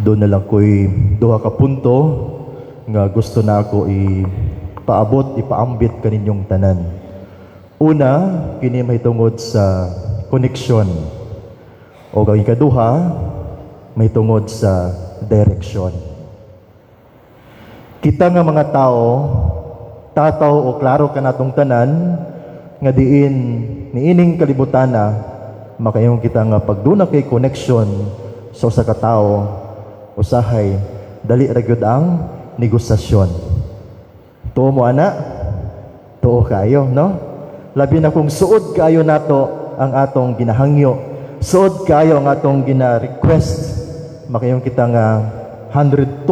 Duna lang ko'y duha ka punto nga gusto nako ipaabot, ipaambit kaninyong tanan. Una, kini mahitungod sa koneksyon. O ang ikaduha, mahitungod sa direksyon. Kita nga mga tao, tataw o klaro kanatong tanan, nga diin niining kalibutana, makaingon kita nga pag duna kay connection sa usa ka tawo, usahay dali ra gyud ang negosasyon. Tuo mo ana? Tuo kayo, no? Labi na kung suod kaayo nato ang atong ginahangyo, suod kaayo ang atong gina-request, makaingon kita nga 102%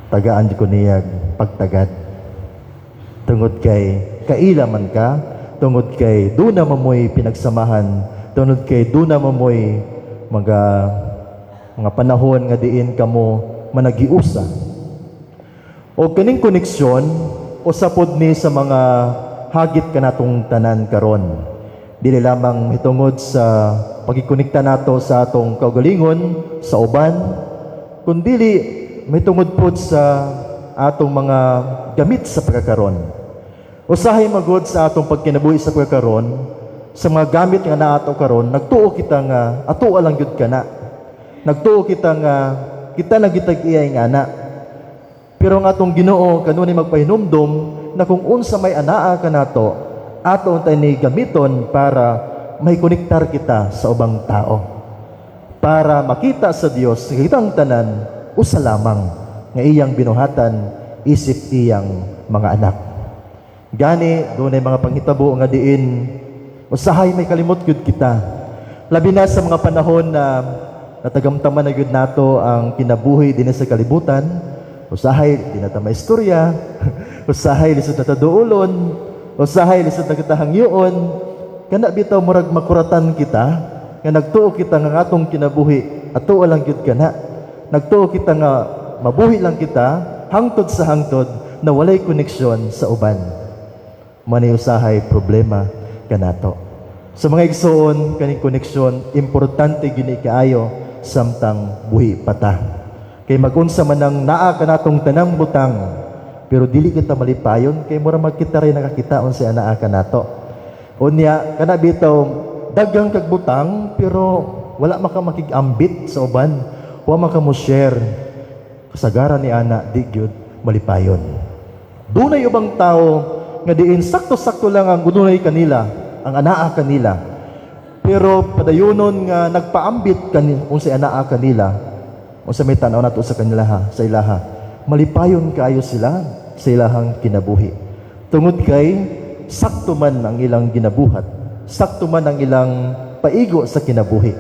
tagaan ko niyag pagtagad. Tungod kay kaila man ka, tungod kay duna man mo'y pinagsamahan, tungod kay duna man mo'y mga panahon nga diin kamo managiusa. O kaning koneksyon, usa pod ni sa mga hagit kanatong tanan karon. Dili lamang hitungod sa pagkikonekta nato sa atong kaugalingon sa uban, kundili mahitungod pod sa atong mga gamit sa pagkakaron. Usahay magod sa atong pagkinabuhi sa pagkakaron, sa mga gamit nga naato karon, nagtuo kita nga ato lang gyud kana. Nagtuo kita nga kita lang gitag iyay nga ana. Pero ang atong Ginoo kanunay magpahinumdom na kung unsa may anaa kanato, ato unta ni gamiton para may konektar kita sa ubang tao. Para makita sa Dios kitang tanan usa lamang nga iyang binuhatan isip iyang mga anak. Gani dunay mga panghitabo nga diin usahay may kalimot gyud kita. Labi na sa mga panahon na natagamtaman na gyud nato ang kinabuhi dinhi sa kalibutan, usahay di na ta maistorya, usahay lisod na ta duolon, usahay lisod na kita hangyoon, kana bitaw murag makuratan kita, nga nagtuo kita nga atong kinabuhi, ato lang gyud kana. Nagtuo kita nga mabuhi lang kita, hangtod sa hangtod, na walay koneksyon sa uban. Manay usahay problema kanato. Sa mga igsoon, kaning koneksyon, importante gini kaayo samtang buhi pa ta. Kay magunsa man ang naa kanatong tanang butang, pero dili kita malipayon kay mura magkita rin nakakita unsa anaa kanato. Unya kana bitaw daghang kag butang pero wala maka makig-ambit sa uban, wa maka mo share. Kasagaran ni ana di gyud malipayon. Dunay ubang tao nga diin sakto-sakto lang ang dunay kanila, ang anaa kanila. Pero padayonon nga nagpaambit kani unsay anaa kanila, unsa may tan-aw nato sa kanila ha, sa ilaha. Malipayon kaayo sila sa ilahang kinabuhi. Tungod kay sakto man ang ilang ginabuhat, sakto man ang ilang paigo sa kinabuhi.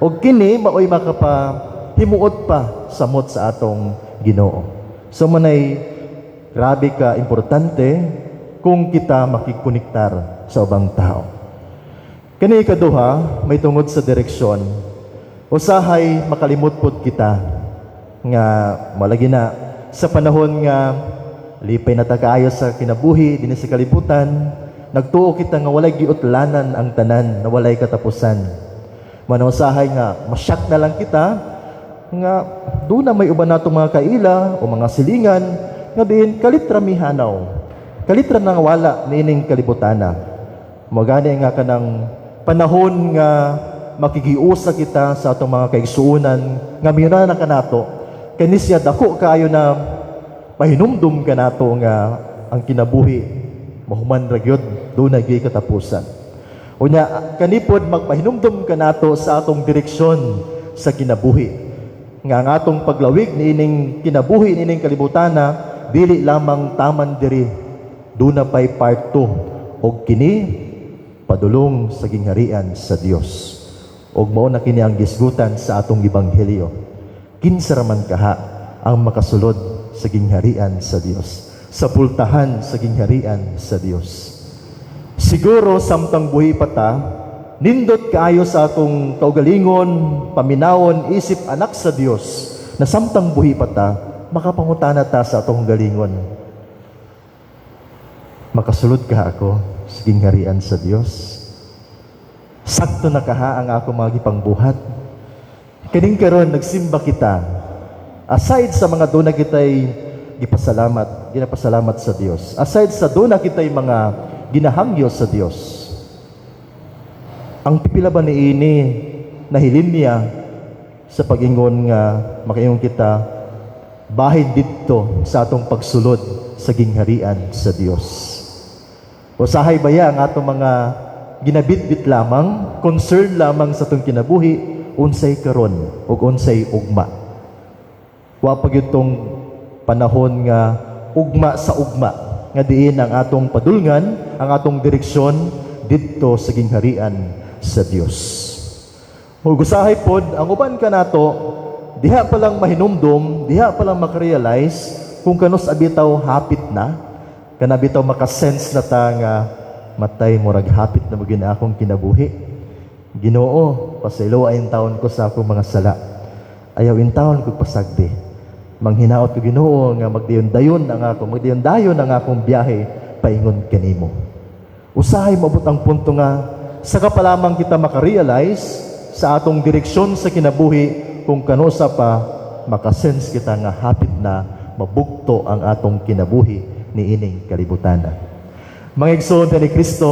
Og kini maoy makapa himuot pa samot sa atong Ginoo. So manay grabe ka importante kung kita makikkonektar sa ubang tao. Kani ikaduha, may tungod sa direksyon. Usahay makalimot pod kita nga malagi na sa panahon nga lipay na ta kaayo sa kinabuhi dinhi sa kalibutan, nagtuo kita nga walay giutlanan ang tanan, na walay katapusan. Manusahay nga masyak na lang kita nga duna may uban natong mga kaila o mga silingan nga diin kalit ra mihanaw. Kalit ra nang wala niining kalibutana. Magani nga kanang panahon nga makigiusa kita sa atong mga kaigsuonan nga mira na kanato, kani siya dako kaayo na pahinumdum kanato nga ang kinabuhi mahuman ra gyud, dunay gyud katapusan. Unya kanipod magpahinumdum kanato sa atong direksyon sa kinabuhi nga ang atong paglawig niining kinabuhi, niining kalibutana, dili lamang taman diri, duna pay part 2 og kini padulong sa gingharian sa Dios. Og mao na kini ang gisgutan sa atong ebanghelyo: kinsa ra man kaha ang makasulod sa gingharian sa Dios, sa pultahan sa gingharian sa Dios? Siguro samtang buhi pa ta, nindot kaayo sa atong kaugalingon paminawon isip anak sa Dios, na samtang buhi pa ta makapangutana ta sa atong galingon, "Makasulod kaha ako sa gingharian sa Dios? Sakto na kaha ang ako mga gipangbuhat?" Kining karon nagsimba kita. Aside sa mga duna kitay gipasalamat, ginapasalamat sa Dios. Aside sa duna kitay mga ginahangyo sa Dios. Ang pipila ba niini nahilin niya sa pag-ingon nga makaingon kita bahin didto sa atong pagsulod sa gingharian sa Dios? Usahay baya ang atong mga ginabitbit lamang, concern lamang sa atong kinabuhi, unsay karon ug unsay ugma? Wa pa gyud tong panahon nga ugma sa ugma nga diin ang atong padulngan, ang atong direksyon didto sa gingharian sa Dios. Ug usahay pod ang uban kanato diha pa lang mahinumdum, diha pa lang makarealize kung kanus-a bitaw hapit na, kana bitaw makasense na ta nga matay, murag hapit na magin akong kinabuhi. Ginoo, pasayloa taon ko sa akong mga sala. Ayaw intawon kog pasagdi. Manghinaot ko, Ginoo, nga magdayon-dayon ang ako, magdayon-dayon ang akong biyahe paingon kanimo. Usahay maabot ang punto nga saka pa lamang kita makarealize sa atong direksyon sa kinabuhi kung kanusa pa makasense kita nga hapit na mabugto ang atong kinabuhi niining kalibutan. Mga igsoon ni Kristo,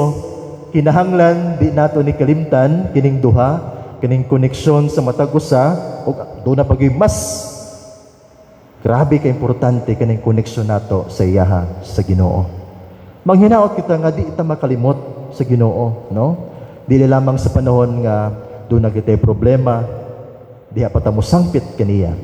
kinahanglan di nato ni kalimtan kining duha, kining koneksyon sa matag usa, ug duna pa gyud mas grabe ka importante kining koneksyon nato sa iyaha, sa Ginoo. Manghinaot kita nga di ta makalimot sa Ginoo, no? Dili lamang sa panahon nga duna kitay problema, diha pa ta mosangpit kaniya.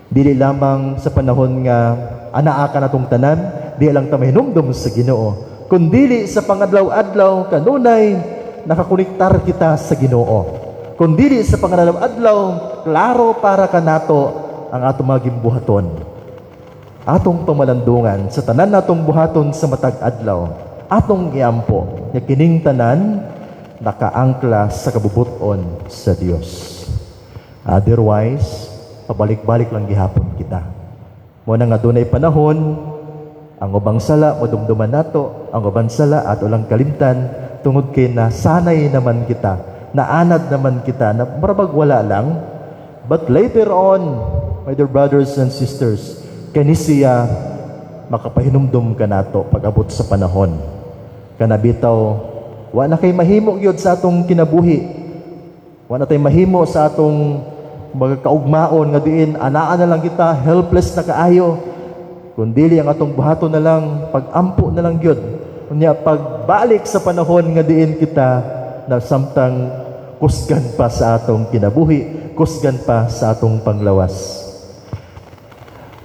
Dili lamang sa panahon nga anaa ka natong tanan, di lang ta mahinumdum sa Ginoo. Kundili sa pangadlaw-adlaw kanunay nakakonektar kita sa Ginoo. Kundili sa pangadlaw-adlaw klaro para kanato ang atong mga gimbuhaton. Atong pamalandungan sa tanan natong buhaton sa matag adlaw. Atong iampo nga kining tanan nakaangkla sa kabubuton sa Dios. Otherwise, pabalik-balik lang gihapon kita. Mao na nga dunay panahon ang ubang sala madumduman nato, ang ubang sala ato lang kalimtan tungod kay nasanay naman kita, naanad naman kita na murabag wala lang. But later on, my dear brothers and sisters, kani siya makapahinumdum kanato pag-abot sa panahon. Kana bitaw, wa na kay mahimo gyud sa atong kinabuhi. Wa na tay mahimo sa atong mga kaugmaon nga diin anaa na lang kita, helpless na kaayo. Kundili ang atong buhaton na lang, pag-ampo na lang gyud. Unya pagbalik sa panahon nga diin kita na samtang kusgan pa sa atong kinabuhi, kusgan pa sa atong panglawas.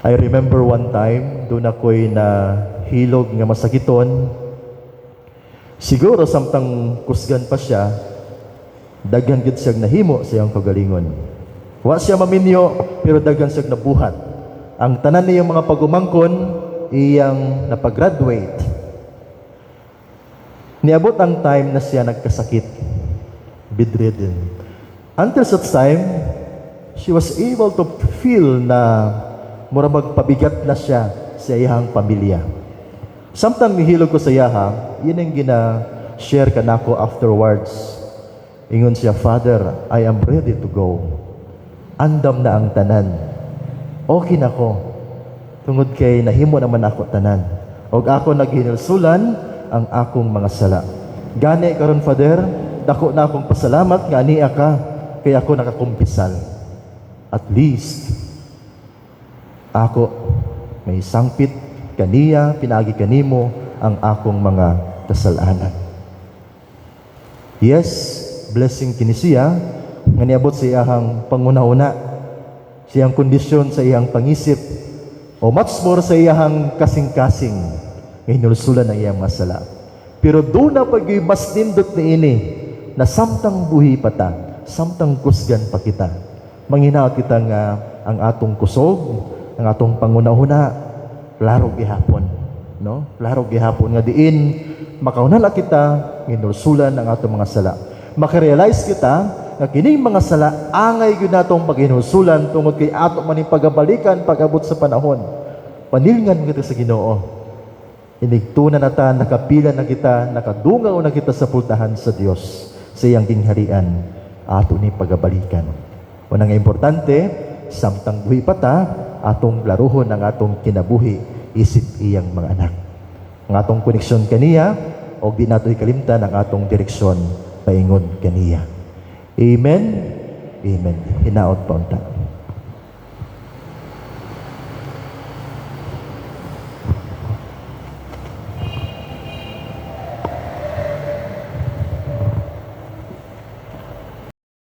I remember one time, duna ko'y nahilog nga masakiton. Siguro samtang kusgan pa siya, daghan gid siyang nahimo sa iyang kagalingon. Wa siya maminyo, pero daghan siyang nabuhat. Ang tanan niyang mga pag-umangkon, iyang napag-graduate. Niabot ang time na siya nagkasakit. Bedridden. Until such time, she was able to feel na mura magpabigat na siya sa iyang pamilya. Samtang nihilog ko sa iyaha, yun ang gina-share kanako afterwards. Ingon siya, "Father, I am ready to go. Andam na ang tanan. Okay na ko. Tungod kay nahimo naman ako tanan. Og ako naghinulsulan ang akong mga sala. Gani karon, Father, dako na akong pasalamat nga ania ka kay ako nakakumpisal. At least ako may sangpit kaniya, pinaagi kanimo ang akong mga kasalanan." Yes, blessing kini siya nga niabot sa iyahang panguna-una, siyang kondisyon sa iyang pangisip, o much more sa iyahang kasing-kasing nga hinulsulan ang iyang mga sala. Pero duna pa gyud mas nindot niini na samtang buhi pa ta, samtang kusgan pa kita, manghinaot kita nga ang atong kusog, ang atong panguna-una, klaro gihapon, no? Klaro gihapon nga diin makahunahuna kita nginulsulan ang atong mga sala. Makarealize kita nga kining mga sala angay gyud natong paghinulsulan tungod kay ato man ning pagabalikan pag-abot sa panahon. Panilngan kita sa Ginoo. Inigtuna na ta, nakapila na kita, nakadungaw na kita sa pultahan sa Dios, sa iyang gingharian, ato ni pagabalikan. Unang importante, samtang buhi pa ta, atong klaruhon ang atong kinabuhi isip iyang mga anak. Ang atong koneksyon kaniya, og di nato ikalimtan ang atong direksyon paingon kaniya. Amen. Amen. Hinaot pa unta.